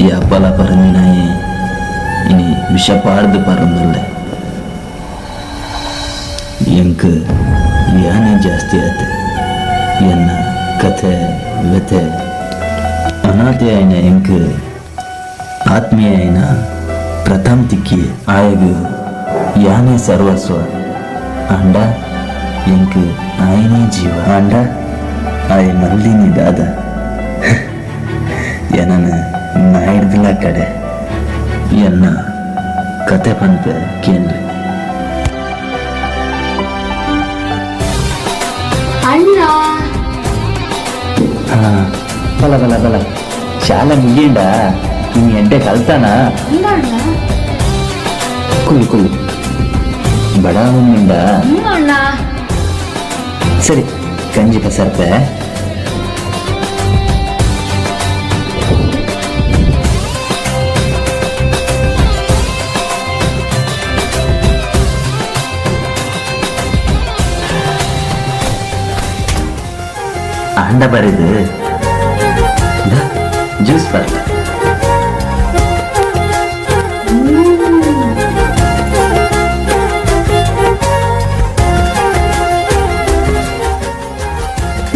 ಯಾಪಲ ಪರಂದಿನಾಯೆ ಇನಿ ವಿಷ ಪಾಡ್ದು ಪರೊಂದುಲ್ಲೆ. ಎಂಕ್ ಯಾನೆ ಜಾಸ್ತಿ ಆತೆ. ಎನ್ನ ಕಥೆ ವ್ಯಥೆ ಅನಾಥೆ ಆಯಿನ ಎಂಕ್ ಆತ್ಮೀಯ ಆಯಿನ ಪ್ರಥಮ್ ತಿಕ್ಕಿ. ಆಯಗ್ ಯಾನೆ ಸರ್ವಸ್ವ ಆಂಡ ಎಂಕ್ ಆಯನೇ ಜೀವ. ಆಂಡ ಆಯೆ ಮಲ್ಲಿನಿ ದಾದ ಎನನ ನಾಯಿಡ್ದಿಲ ಕಡೆ. ಎನ್ನ ಕತೆ ಪನ್ಪೆ ಕೇನ್ರಿ. ಅಣ್ಣ. ಹಾ, ಬಲ ಬಲ ಬಲ, ಶಾಲೆ ಮುಗಿಯಂಡ ನೀನು ಎಡ್ಡೆ ಕಲ್ತಾನ? ಇಲ್ಲ ಅಣ್ಣ. ಕುಲ್ಲು ಕುಲ್ಲು, ಬಡ ಉಂಡ. ಹ್ಞೂ ಅಣ್ಣ. ಸರಿ, ಕಂಜಿ ಪಸರ್ಪೆ. ಅಂಡ ಬರಿದು ಜ್ಯೂಸ್ ಬರ್ಲ.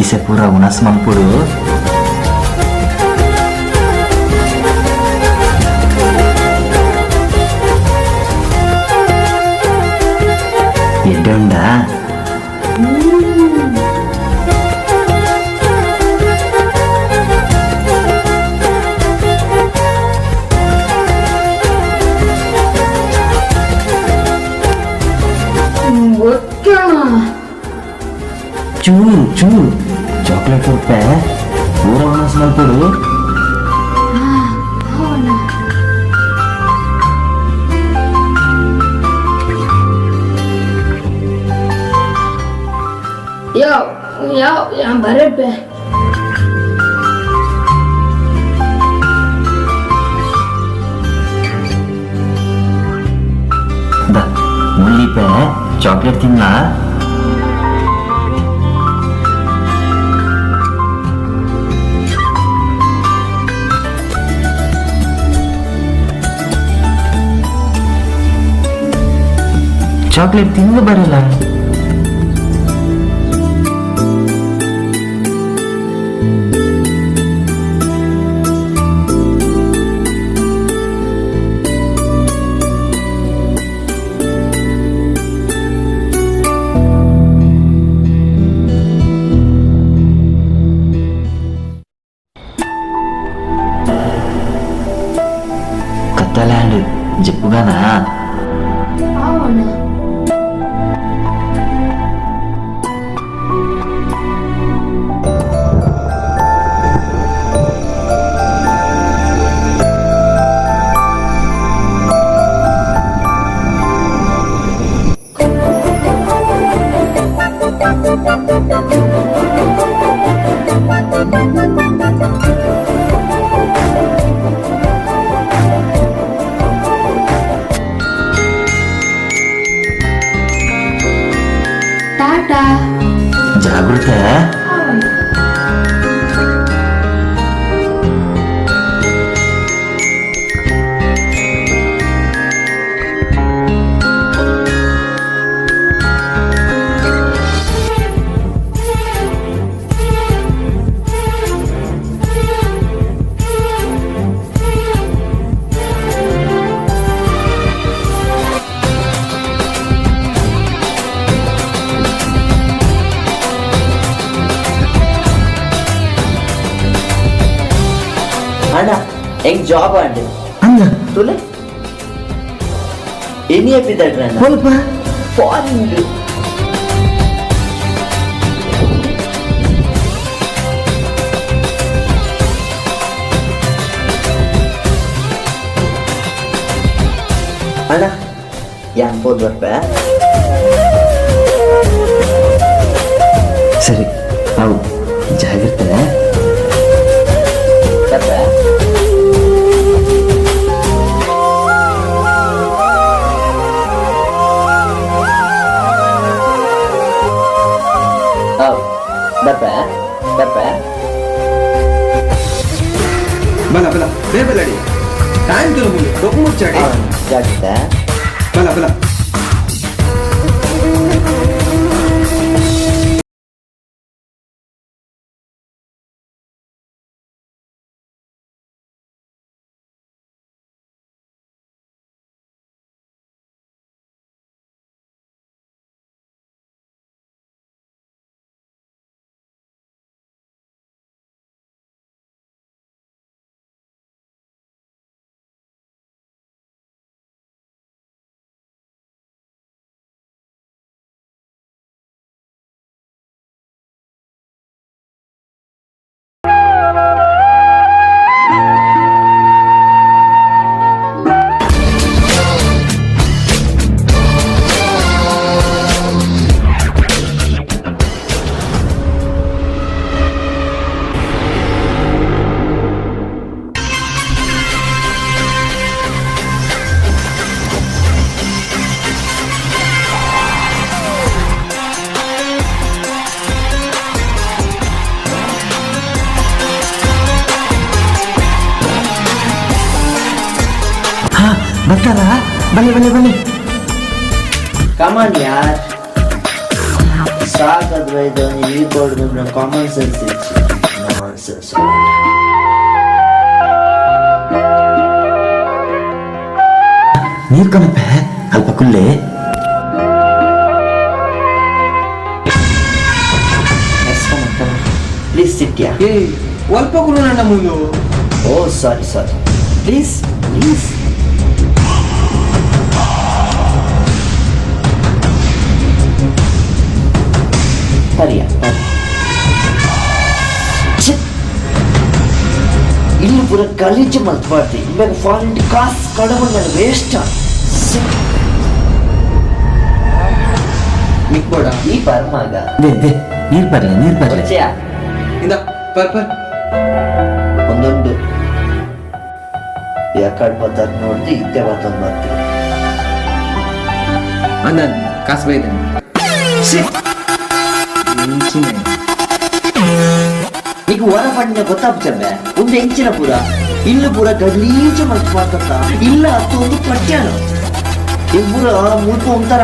ಇಸೆ ಪೂರ ಉಣಸ್ ಮಲ್ಪುಡು. ಎಡ್ಡೆ ಉಂಡಾ? ಗೊತ್ತಣ್ಣ. ಚೂರು ಚೂರು ಚಾಕ್ಲೇಟ್ ಕೊಡ್ಪೆ, ಪೂರ ಉಣಸ್ ಮಲ್ಪುಡು. ಅಣ್ಣ. ಯಾವ ಯಾವ ಯಾ ಬರಪ್ಪೆ. The ಮುಳ್ಳಿಪೆ, ಚಾಕ್ಲೇಟ್ ತಿನ್ನ. ಚಾಕ್ಲೇಟ್ ತಿಂದು ಬರಲ್ಲ. ಕತ್ತಲೆ ಜಿಪ್ಪುಗಾನ. ಅವಣ್ಣ. ಟಾಟಾ. ಜಾಗೃತೆ. ಅವಣ್ಣ. ಅಣ್ಣ, ಹೆಂಗ್ ಜಾಬ್ ಅಂಡ್ ಅಂದ. ತುಲೆ ಎನಿ ಎಪ್ಪಿದಡ್ರ ಅಣ್ಣ? ಸ್ವಲ್ಪ. ಫಾರಿನ್. ಅಣ್ಣ, ಯಾನ್ ಪೋದ್ ಬರ್ಪೆ. ಸರಿ, ಅವು ಜಾಗ್ರತೆ. ಬರ್ಪೆ. ಬರ್ಪೆ ಬರ್ಪೆ. ಬಲ ಬಲ, ಬೇಬಲಡಿ. ಟೈಮ್ ತುಲು ಡೊಕ್ಕು ಮುಚ್ಚಾಡಿ. ಜಾಗ್ರತೆ. ಬಲ ಬಲ. ಹಾ ಬರ್ತಾರ, ಬಲೆ ಬಲೆ ಬಲೆ. ಕಮಾನ್ ಯಾರ್, ಸಾಕಾದ್ರೆ ಇದು. ಈ board common sense non sense. ನೀರ್ ಕಣಪ್ಪ, ಅಲ್ಪ ಕುಲ್ಲೆ. ಪ್ಲೀಸ್ ಸಿಟ್ ಯಾ. ಏ, ಒಲ್ಪ ಕುಲು ನನ್ನ ಮುಲು. Oh, sorry sorry, please please. ಪರಿಯ ಪರಿ. ಛೆ! ಇಲ್ಲಿ ಪೂರ ಗಲೀಜು ಮಲ್ತ್ಬಾರ್ದು. ಇವಾಗ ಫಾರಿನ್ ಕಾಸು ಕಡಬಂದ ವೇಸ್ಟ್. ನಿಕ್ಬೋಡ. ಈ ಪರ್ಮಾಗ. They they, ನೀರ್ ಬರ್ಲೆ, ನೀರ್ ಬರ್ಲೆ. ಪರಿಚಯ. ಇಂದ ಪರ್ ಪರ್. ಒಂದೊಂದು ಯಾಕಡ್ ಬರ್ತಾರೆ ನೋಡ್ದು, ಇತ್ತೆ ಬರ್ತಂದು ಬರ್ತೀವಿ. ಅಂದನ್ ಕಾಸು ಬೈದ. నీకు వర పడిన కొత్త చెప్పే ಒಂದು ಹೆಂಚಿನ ಪೂರ ಇಲ್ಲು ಪೂರ ಗಲೀಜು ಮಲ್ತ್ ಇಲ್ಲ ಅತ್ತು ಒಂದು ಪಟ್ಯಾನು ಇಬ್ಬರ ಮುಲ್ಪ ಒಂಥರ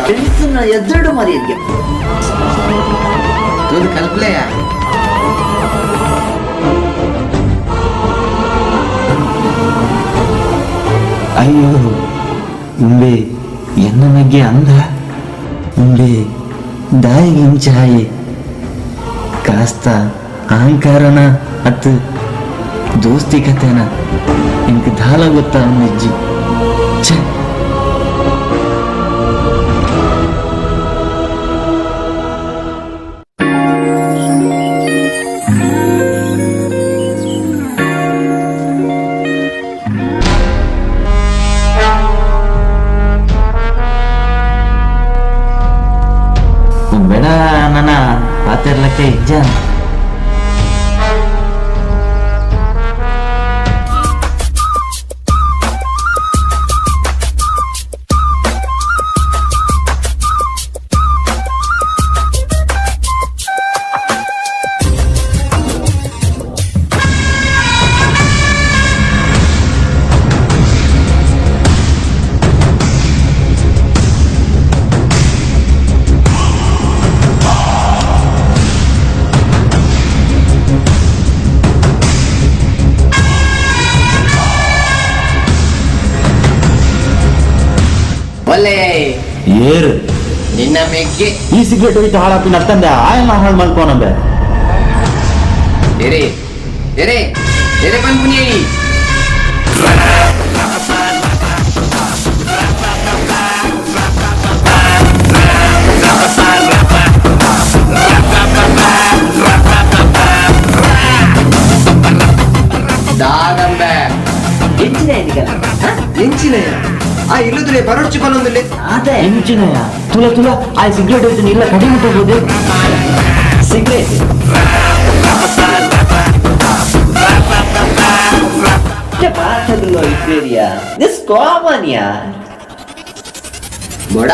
ಫ್ರೆಂಡ್ಸ್ ಎದುರು ಮರ್ಯಾದೆ. ಒಂದು ಕಲ್ಪಲೆಯ. ಅಯ್ಯೋ, ಉಂಬೆ ಎನ್ನ ಮಗ್ಗೆ ಅಂದ ಉಂಬೆ ದಾಯಿ ಇಂಚಾಯಿ ಕಾಸ್ತ ಅಹಂಕಾರನ ಅತ್ತು ದೋಸ್ತಿ ಕಥೆನ ಇಂಕ ದಾಲ ಗೊತ್ತಾ ನಿಜ್ಜಿ. ಛೆ. ಬೇಡ, ನನ್ನ ಪಾತಿರ್ಲಕ್ಕೆ ಇಜ್ಜ. ಒಳ್ಳೆ. ಏರು. ನಿನ್ನ ಮೆಗ್ಗೆ. ಈ ಸಿಗರೇಟ್ ಹೋಯ್ತು ಹಾಳಾಪಿನ ಅತ್ತಂದೆ ಆಯಲ್ಲ ಹಾಳು ಮಲ್ಕೋನಂಬೆ. ಎರೆ ಎರೆ ಎರೆ ಪನ್ಪುನಿ. ದಾದಂಬೆ. ಎಂಚಿನ ಎನ್ನಿಕಲ್ಲ. ಎಂಚಿನಯ್ಯ, ಆ ಇಲ್ಲದ್ರೆ ಬರೋಡ್ಚಿ ಪನ್ನೊಂದಿಲ್ಲ. ಅದೇ. ಎಂಚಿನಯ, ತುಲ ತುಲ, ಆ ಸಿಗರೇಟ್ ಹೋಯ್ತು ಇಲ್ಲ ಕಡಿಮೆ ಹೋಗ್ಬೋದು. ಸಿಗರೇಟ್ ಪಾಠಗಳು ಇಪ್ಪೇರಿಯಾ, this common yeah. ಬೋಡ.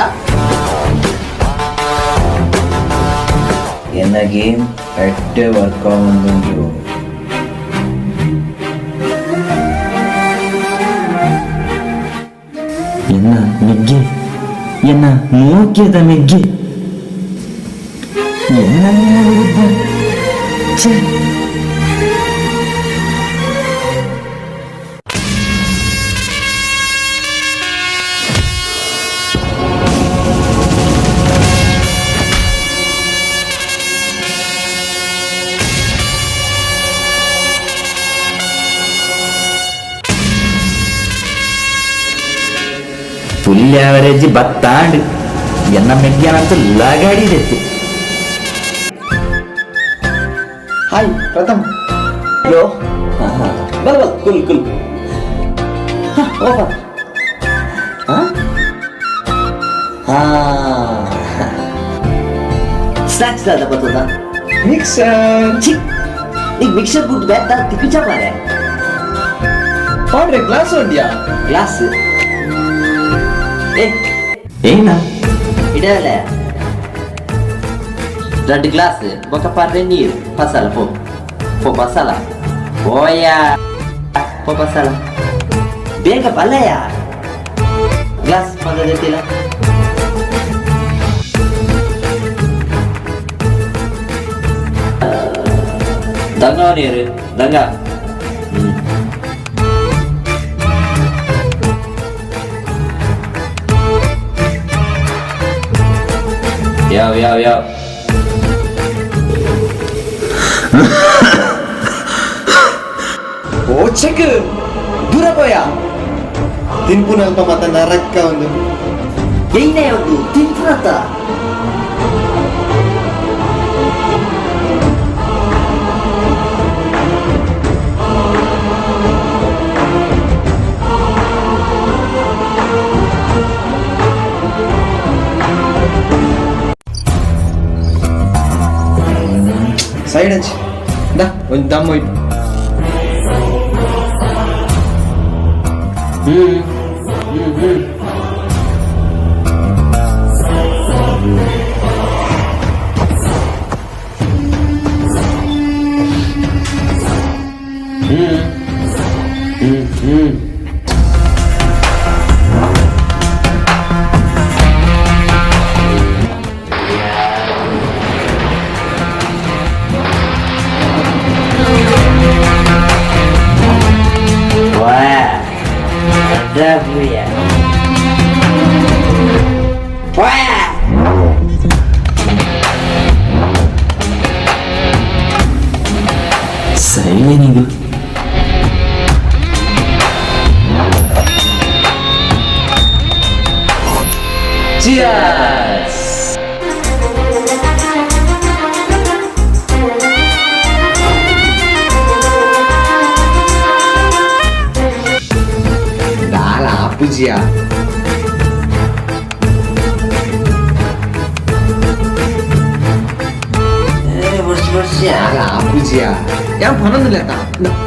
ಎನ್ನ ಗೇಮ್ ಎಟ್ಟೆ ವರ್ಕ್ ಆವೊಂದುಂಡು. ಮೋಕ್ಯದ ಮೆಗ್ಗಿ ಎನ್ನ ವಿರುದ್ಧ ಛೇ. ಫುಲ್ ಆವರೇಜ್ ಬತ್ತಾಂಡ್ ಎನ್ನ ಮೆಗ್ಯಾನಂತ ಲಗಾಡಿದೆತ್ತು. ಹಾಯ್ ಪ್ರಥಮ್. ಹಲೋ, ಬಲ್ ಬಲ್, ಕುಲ್ ಕುಲ್. ಓಪನ್. ಹಾ, ಸ್ನಾಕ್ಸ್ ದಾದ ಬರ್ತದ? ಮಿಕ್ಸರ್. ಛೀ, ಈಗ ಮಿಕ್ಸರ್ ಬಿಟ್ಟು ಬೇಡ ತಿಕ್ಕು ಮಾರೆ. ಪಾಡ್ರೆ ಗ್ಲಾಸ್ ಉಂಡ್ಯಾ? ಗ್ಲಾಸ್ ಏ. ಏನ? ಇಡಲ್ಲ రెండు ಗ್ಲಾಸ್ ఒక ಪಾತ್ರೆ ನೀರು. ಪಸಾಲ ಪೋ ಪೋ, ಪಸಾಲ ಪೋಯ ಪೋ, ಪಸಾಲ ಬೇಗ ಬಲ್ಲಯ್ಯ. ಗ್ಲಾಸ್ ಮಗದಿಲ್ಲ. ದಂಗ ನೀರು ದಂಗ. ಯಾವ ಯಾವ ಯಾವ. ಓ ಚೆಕ್, ದೂರ ಪೋಯ. ತಿನ್ಪುನಲ್ಪ ಮತ್ತ ನರಕ್ಕ ಒಂದು. ಏನೇ ಒಂದು ತಿನ್ಪುನತ್ತ. ಸೈಡ್ ಹಚ್ಚಿ ದಾ, ಒಂದು ದಮ್ ಹೋಯ್ತು. ಹ್ಮ್ ಹ್ಮ್ ಹ್ಮ್. ಹ್ಮ್ ಹ್ಮ್ ಹ್ಮ್. ವಾ ಡಬ್ಲ್ಯೂ ವಾ. ಸೈಲೇನಿದು. Cheers! ದಾಲ ಆಪುಜಿಯ. ವರ್ಷ ವರ್ಷ. ದಾಲ ಆಪುಜಿಯ ಯಾನ್ ಪನೊಂದಿಲ್ಲ.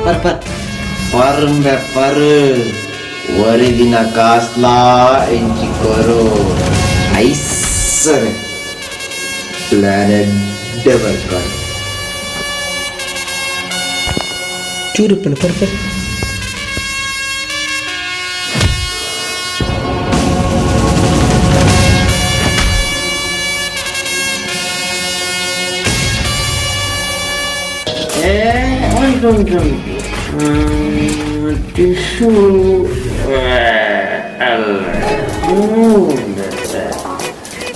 ಪರ್ ಪರ್. ಪರ್ಂಬೆ ಪರ್, ಒರಿದಿನ ಕಾಸ್ಲಾ ಎಂಚಿ ಕೊರು. ಐಸರ್ ಪ್ಲಾನೆಟ್ ಬರ್ಕೊಂಡು. ಚೂರುಪ್ಪನ ಪರ್ ಪರ್. ಏ ಉಂಟು ಉಂಟು ಉಂಟು. ಟಿಶ್ಯೂ ಅಲ್ಲ,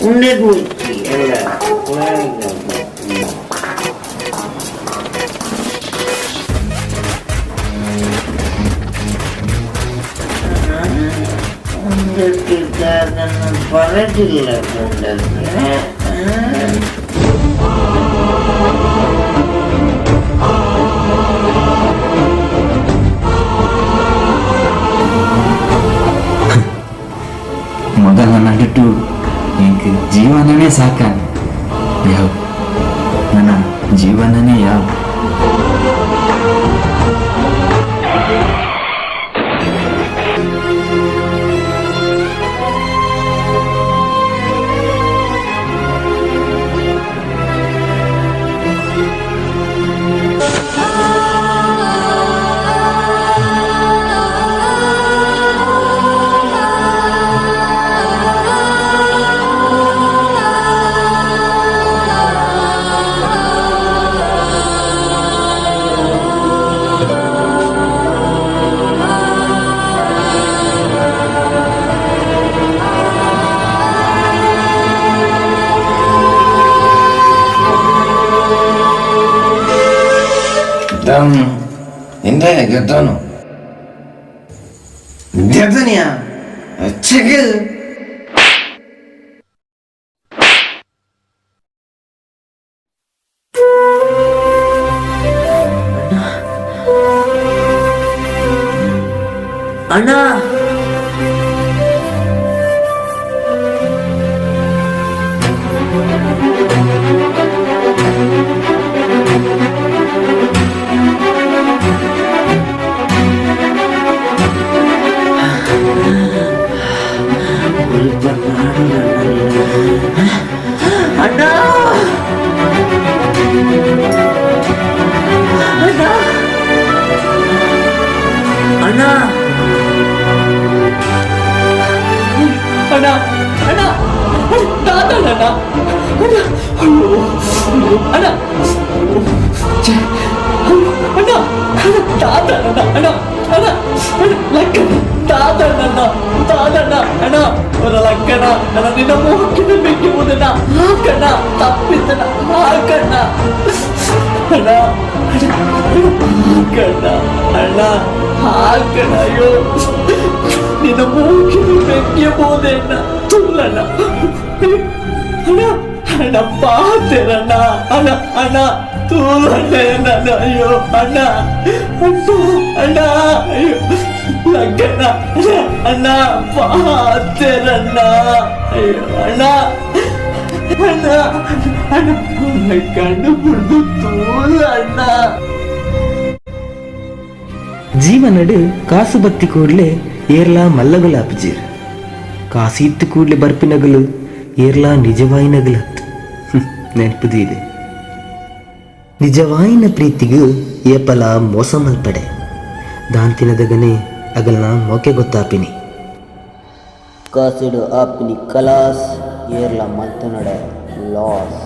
ಉಂಡೆ ಅಲ್ಲ. ಪರದಿಲ್ಲ. ಮೊದಲ ನಡುಟು ಎಂಕ್ ಜೀವನನೇ ಸಾಕ. ಯಾವ ನನ್ನ ಜೀವನನೇ ಯಾವ. ಎಂದ ಗೆದ್ದನು ಗೆದ್ದನಿಯಾ ಚೆಗ್. ಅಣ್ಣ. ಅಣ್ಣ, ಅಣ್ಣ, ಅಣ್ಣ, ಅಣ್ಣ, ಅಣ್ಣ, ತಾತಣ್ಣ, ಅಣ್ಣ, ಅಯ್ಯೋ, ಅಯ್ಯೋ, ಅಣ್ಣ, ಛೆ, ಅಯ್ಯೋ, ಅಣ್ಣ, ಅಣ್ಣ, ತಾತಣ್ಣ, ಅಣ್ಣ, ಅಣ್ಣ, ಅಣ್ಣ, ಲಕ್ಕಣ್ಣ, ತಾತಣ್ಣ, ತಾತಣ್ಣ, ಅಣ್ಣ, ಅವರ ಲಕ್ಕಣ, ಅಣ್ಣ, ನಿನ್ನ ಮೋಹಕ್ಕಿನ ಬೆಂಕಿ ಹೋದಣ್ಣ, ಹಾಕಣ್ಣ, ತಪ್ಪಿತ್ತಣ್ಣ, ಹಾಕಣ್ಣ, ಅಣ್ಣ, ಅಣ್ಣ, ಹಾಕಣ್ಣ, ಅಣ್ಣ, ಹಾಕಣ್ಣ, ಅಯ್ಯೋ, ನಿನ್ನ ಮೂಗಿನ ಬೆಂಕಿ ಹೋದೆಣ್ಣ, ತೂಲಣ್ಣ, ಅಣ್ಣ, ಅಣ್ಣ, ಪಾತೆರಣ್ಣ, ಅಣ್ಣ, ಅಣ್ಣ, ತೂಲಣ್ಣ, ಅಣ್ಣ, ಅಯ್ಯೋ, ಅಣ್ಣ, ಅಣ್ಣ, ಅಣ್ಣ, ಅಯ್ಯೋ, ಲಕ್ಕಣ್ಣ, ಅಣ್ಣ, ಪಾತೆರಣ್ಣ, ಅಯ್ಯೋ, ಅಣ್ಣ, ಅಣ್ಣ, ಅಣ್ಣ, ಕಣ್ಣು ಬಿಡ್ದು ತೂಲಣ್ಣ. ಜೀವನಡು ಕಾಸು ಬತ್ತಿ ಕೂಡ್ಲೆ ಏರ್ಲಾ ಮಲ್ಲಗುಲಾಪಜೀರ್, ಕಾಸು ಇತ್ತು ಕೂಡ್ಲೆ ಬರ್ಪಿನಗಲು ಏರ್ಲಾ ನಿಜವಾಯಿನಗಲತ್ತು ನೆನಪುದೀದೆ. ನಿಜವಾಯಿನ ಪ್ರೀತಿಗೂ ಏಪಲ ಮೋಸ ಮಲ್ಪಡೆ, ದಾಂತಿನದಗನೆ ಅಗಲ್ನ ಮೋಕೆ ಗೊತ್ತಾಪಿನಿ. ಕಾಸಿಡು ಆಪಿನಿ ಕಲಾಸ್, ಏರ್ಲ ಮಲ್ತನಡೆ ಲಾಸ್.